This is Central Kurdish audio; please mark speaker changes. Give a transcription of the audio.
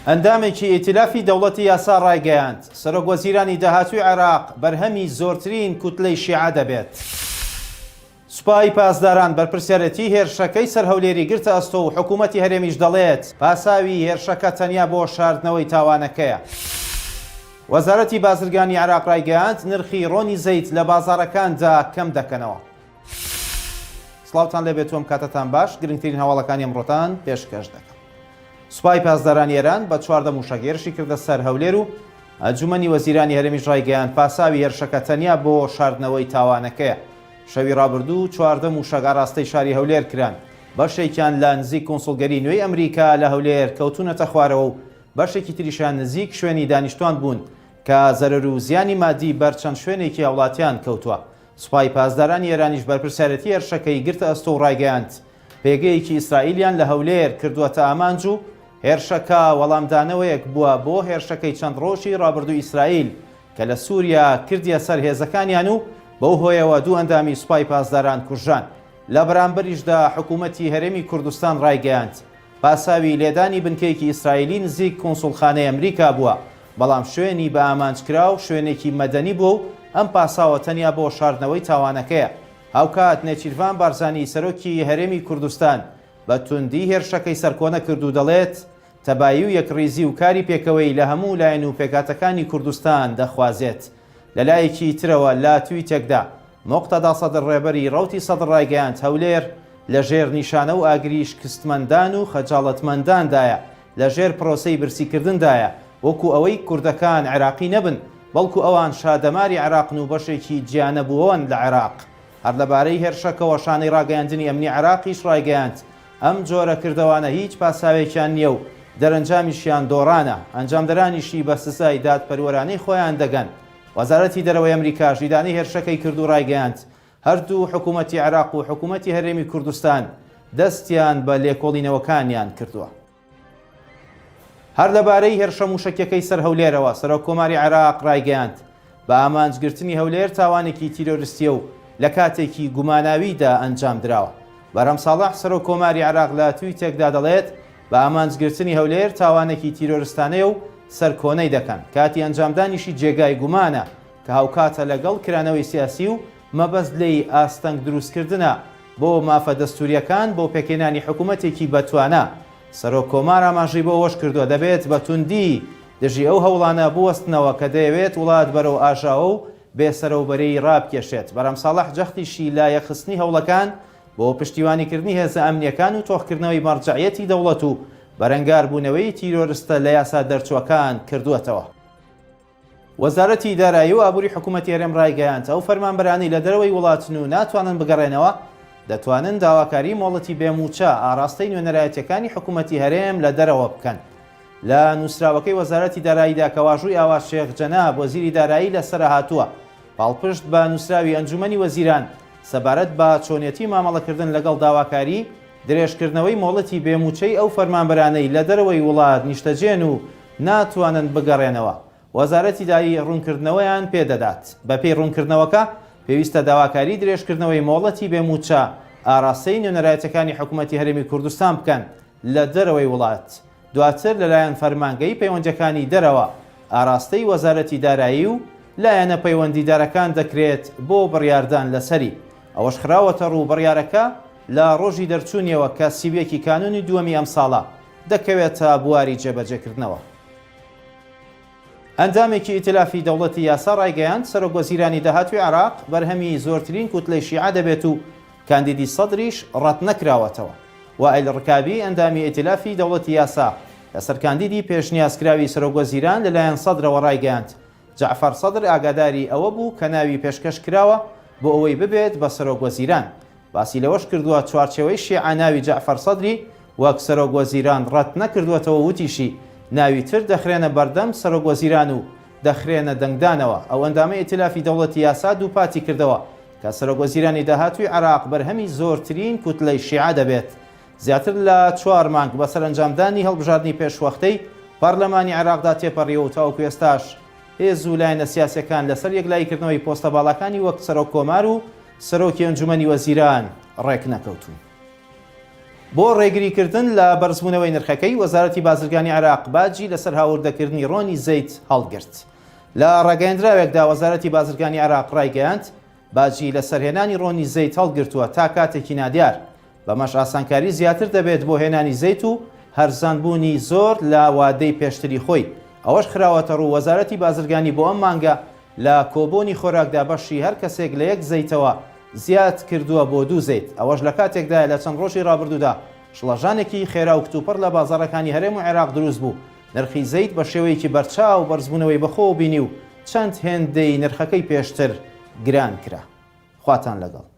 Speaker 1: ئەندامێکی ئیتیلافی دەوڵەتی یاسا ڕایگەیاند، سەرۆکوەزیرانی داهاتووی عێراق بەرهەمی زۆرترین کوتلەی شیعە دەبێت. سوپای پاسداران بەرپرسیارێتی هێرشەکەی سەر هەولێری گرتە ئەستۆ و حکوومەتی هەرێمیش دەڵێت، پاساوی هێرشەکە تەنیا بۆ شاردنەوەی تاوانەکەیە. وەزارەتی بازرگانی عێراق ڕایگەیاند، نرخی ڕۆنی زەیت لە بازاڕەکاندا کەم دەکەنەوە. سڵاوتان لێبێت و ئەم کاتەتان باش، گرنگترین هەواڵەکانی ئەمڕۆتان پێشکەش دەکەم. سوپای پاسدارانی ئێران بە 14 مووشەک هێرشی کردە سەر هەولێر و ئەنجومەنی وەزیرانی هەرێمیش ڕایگەیاند پاساوی هێرشەکە تەنیا بۆ شاردنەوەی تاوانەکەیە. شەوی ڕابردوو 14 مووشەک ئاراستەی شاری هەولێر کران، بەشێکیان لە نزیک کونسوڵگەری نوێی ئەمریکا لە هەولێر کەوتوونەتە خوارەوە و بەشێکی تریشیان نزیک شوێنی دانیشتوان بوون کە زەرەر و زیانی مادی بەر چەند شوێنێکی هاوڵاتیان کەوتووە. سوپای پاسدارانی ئێرانیش بەرپرسیارێتی هێرشەکەی گرتە ئەستۆ و ڕایگەیاند، پێگەیەکی ئیسرائیلیان لە هەولێر کردووەتە ئامانج و هێرشەکە وەڵامدانەوەیەک بووە بۆ هێرشەکەی چەند ڕۆژی ڕابردووی ئیسرائیل کە لە سووریا کردیە سەر هێزەکانیان و بەو هۆیەوە دوو ئەندامی سوپای پاسداران کوژران. لە بەرامبەریشدا حکوومەتی هەرێمی کوردستان ڕایگەیاند، پاساوی لێدانی بنکەیەکی ئیسرائیلی نزیک کونسوڵخانەی ئەمریکا بووە، بەڵام شوێنی بە ئامانجکراو شوێنێکی مەدەنی بووە و ئەم پاساوە تەنیا بۆ شاردنەوەی تاوانەکەیە. هاوکات نێچیرڤان بارزانی سەرۆکی هەرێمی کوردستان بە توندی هێرشەکەی سەرکۆنە کرد و دەڵێت، تەبایی و یەکڕیزی و کاری پێکەوەیی لە هەموو لایەن و پێکهاتەکانی کوردستان دەخوازێت. لەلایەکی ترەوە لە تویتێکدا موقتەدا سەدر ڕێبەری ڕەوتی سەدر ڕایگەیاند هەولێر لە ژێر نیشانە و ئاگری شکستمەندان و خەجاڵەتمەنداندایە، لە ژێر پرۆسەی برسیکردندایە، وەکو ئەوەی کوردەکان عێراقی نەبن، بەڵکو ئەوان شادەماری عێراقن و بەشێکی جیانەبووەوەن لە عێراق. هەر لەبارەی هێرشەکەوە شانەی ڕاگەیاندنی ئەمنی عێراقیش ڕایگەیاند ئەم جۆرە کردەوانە هیچ پاساوێکیان نییە و دەرەنجامیشیان دۆڕانە، ئەنجامدەرانیشی بە سزای دادپەروەرانەی خۆیان دەگەن. وەزارەتی دەرەوەی ئەمریکاش ئیدانەی هێرشەکەی کرد و ڕایگەیاند، هەردوو حکوومەتی عێراق و حکوومەتی هەرێمی کوردستان دەستیان بە لێکۆڵینەوەکانیان کردووە. هەر لەبارەی هێرشە مووشەکیەکەی سەر هەولێرەوە، سەرۆک کۆماری عێراق ڕایگەیاند، بە ئامانجگرتنی هەولێر تاوانێکی تیرۆرستییە و لە کاتێکی گوماناویدا ئەنجامدراوە. بەرهەم ساڵح سەرۆک کۆماری عێراق لە تویتێکدا دەڵێت، بە ئامانجگرتنی هەولێر تاوانێکی تیرۆرستانەیە و سەرکۆنەی دەکەن، کاتی ئەنجامدانیشی جێگای گومانە کە هاوکاتە لەگەڵ کرانەوەی سیاسی و مەبەست لێی ئاستەنگ دروستکردنە بۆ مافە دەستورییەکان بۆ پێکهێنانی حکومەتێکی بەتوانا. سەرۆک کۆمار ئاماژەی بۆ ئەوەشکردووە، دەبێت بە توندی دژی ئەو هەوڵانە بوەستنەوە کە دەیەوێت وڵات بەرەو ئاژاوە و بێسەرەوبەرەیی ڕابکێشێت. بەرهەم ساڵح جەختیشی لە یەکخستنی هەوڵەکان بۆ پشتیوانیکردنی هێزە ئەمنییەکان و تۆخکردنەوەی مەرجەعیەتی دەوڵەت و بەرەنگاربوونەوەی تیرۆرستە لە یاسا دەرچووەکان کردووەتەوە. وەزارەتی دارایی و ئابووری حکوومەتی هەرێم ڕایگەیاند، ئەو فەرمانبەرانەی لە دەرەوەی وڵاتن و ناتوانن بگەڕێنەوە، دەتوانن داواکاریی مۆڵەتی بێ مووچە ئاڕاستەی نوێنەرایەتییەکانی حکوومەتی هەرێم لە دەرەوە بکەن. لە نووسراوەکەی وەزارەتی داراییدا کە واژووی ئاوات شێخ جەناب وەزیری دارایی لەسەرە هاتووە، پاڵپشت بە نووسراوی ئەنجوومەنی وەزیران سەبارەت بە چۆنیەتی مامەڵەکردن لەگەڵ داواکاری درێژکردنەوەی مۆڵەتی بێ مووچەی ئەو فەرمانبەرانەی لە دەرەوەی وڵات نیشتەجێن و ناتوانن بگەڕێنەوە، وەزارەتی دارایی ڕوونکردنەوەیان پێ دەدات. بەپێی ڕوونکردنەوەکە، پێویستە داواکاری درێژکردنەوەی مۆڵەتی بێ مووچە ئاراستەی نوێنەرایەتیەکانی حکومەتی هەرێمی کوردستان بکەن لە دەرەوەی وڵات، دواتر لەلایەن فەرمانگەی پەیوەندیەکانی دەرەوە ئاراستەی وەزارەتی دارایی و لایەنە پەیوەندیدارەکان دەکرێت بۆ بڕیاردان لەسەری. ئەوەش خراوەتەڕوو، بڕیارەکە لە ڕۆژی دەرچوونیەوە کە 31 ی کانوونی دووەمی ئەمساڵە، دەکەوێتە بواری جێبەجێکردنەوە. ئەندامێکی ئیتلافی دەوڵەتی یاسا ڕایگەیاند، سەرۆکوەزیرانی داهاتووی عێراق بەرهەمی زۆرترین کوتلەی شیعە دەبێت و کاندیدی سەدریش ڕەتنەکراوەتەوە. وائیل ڕکابی، ئەندامی ئیتلافی دەوڵەتی یاسا، لەسەر کاندیدی پێشنیازکراوی سەرۆکوەزیران لەلایەن سەدرەوە ڕایگەیاند، جەعفەر سەدر ئاگاداری ئەوە بوو کە ناوی پێشکەش کراوە بۆ ئەوەی ببێت بە سەرۆکوەزیران. باسی لەوەش کردووە، چوارچێوەی شیعە ناوی جەعفەر سەدری وەک سەرۆک وەزیران ڕەت نەکردووەتەوە وتیشی، ناوی تر دەخرێنە بەردەم سەرۆک وەزیران و دەخرێنە دەنگدانەوە. ئەو ئەندامەی ئیتلافی دەوڵەتی یاسا دووپاتی کردەوە کە سەرۆک وەزیرانی داهاتووی عێراق بەرهەمی زۆرترین کوتلەی شیعە دەبێت. زیاتر لە چوار مانگ بەسەر ئەنجامدانی هەڵبژاردنی پێشوەختەی پەرلەمانی عێراقدا تێپەڕیوە و تاوەکو ئێستاش هێز و لایەنە سیاسییەکان لەسەر یەکلاییکردنەوەی پۆستە باڵاکانی وەک سەرۆک کۆمار و سەرۆکی ئەنجومەنی وەزیران ڕێکنەکەوتوون. بۆ ڕێگریکردن لە بەرزبوونەوەی نرخەکەی، وەزارەتی بازرگانی عێراق باجی لەسەر هاوردەکردنی ڕۆنی زەیت هەڵگرت. لە ڕاگەیەندراوێکدا وەزارەتی بازرگانی عێراق ڕایگەیاند، باجی لەسەر هێنانی ڕۆنی زەیت هەڵگرتووە تا کاتێکی نادیار، بەمەش ئاسانکاری زیاتر دەبێت بۆ هێنانی زەیت و هەرزانبوونی زۆر لە وادەی پێشتری خۆی. ئەوەش خراوەتەڕوو، وەزارەتی بازرگانی بۆ ئەم مانگە لە کۆبۆنی خۆراکدا بەشی هەر کەسێک لە یەک زەیتەوە زیاد کردووە بۆ دوو زەیت، ئەوەش لە کاتێکدایە لە چەند ڕۆژی ڕابردوودا شڵەژانێکی خێرا و کتوپڕ لە بازاڕەکانی هەرێم و عێراق دروست بوو، نرخی زەیت بە شێوەیەکی بەرچاو بەرزبوونەوەی بەخۆوە بینی و چەند هێندەی نرخەکەی پێشتر گران کرا. خواتان لەگەڵ.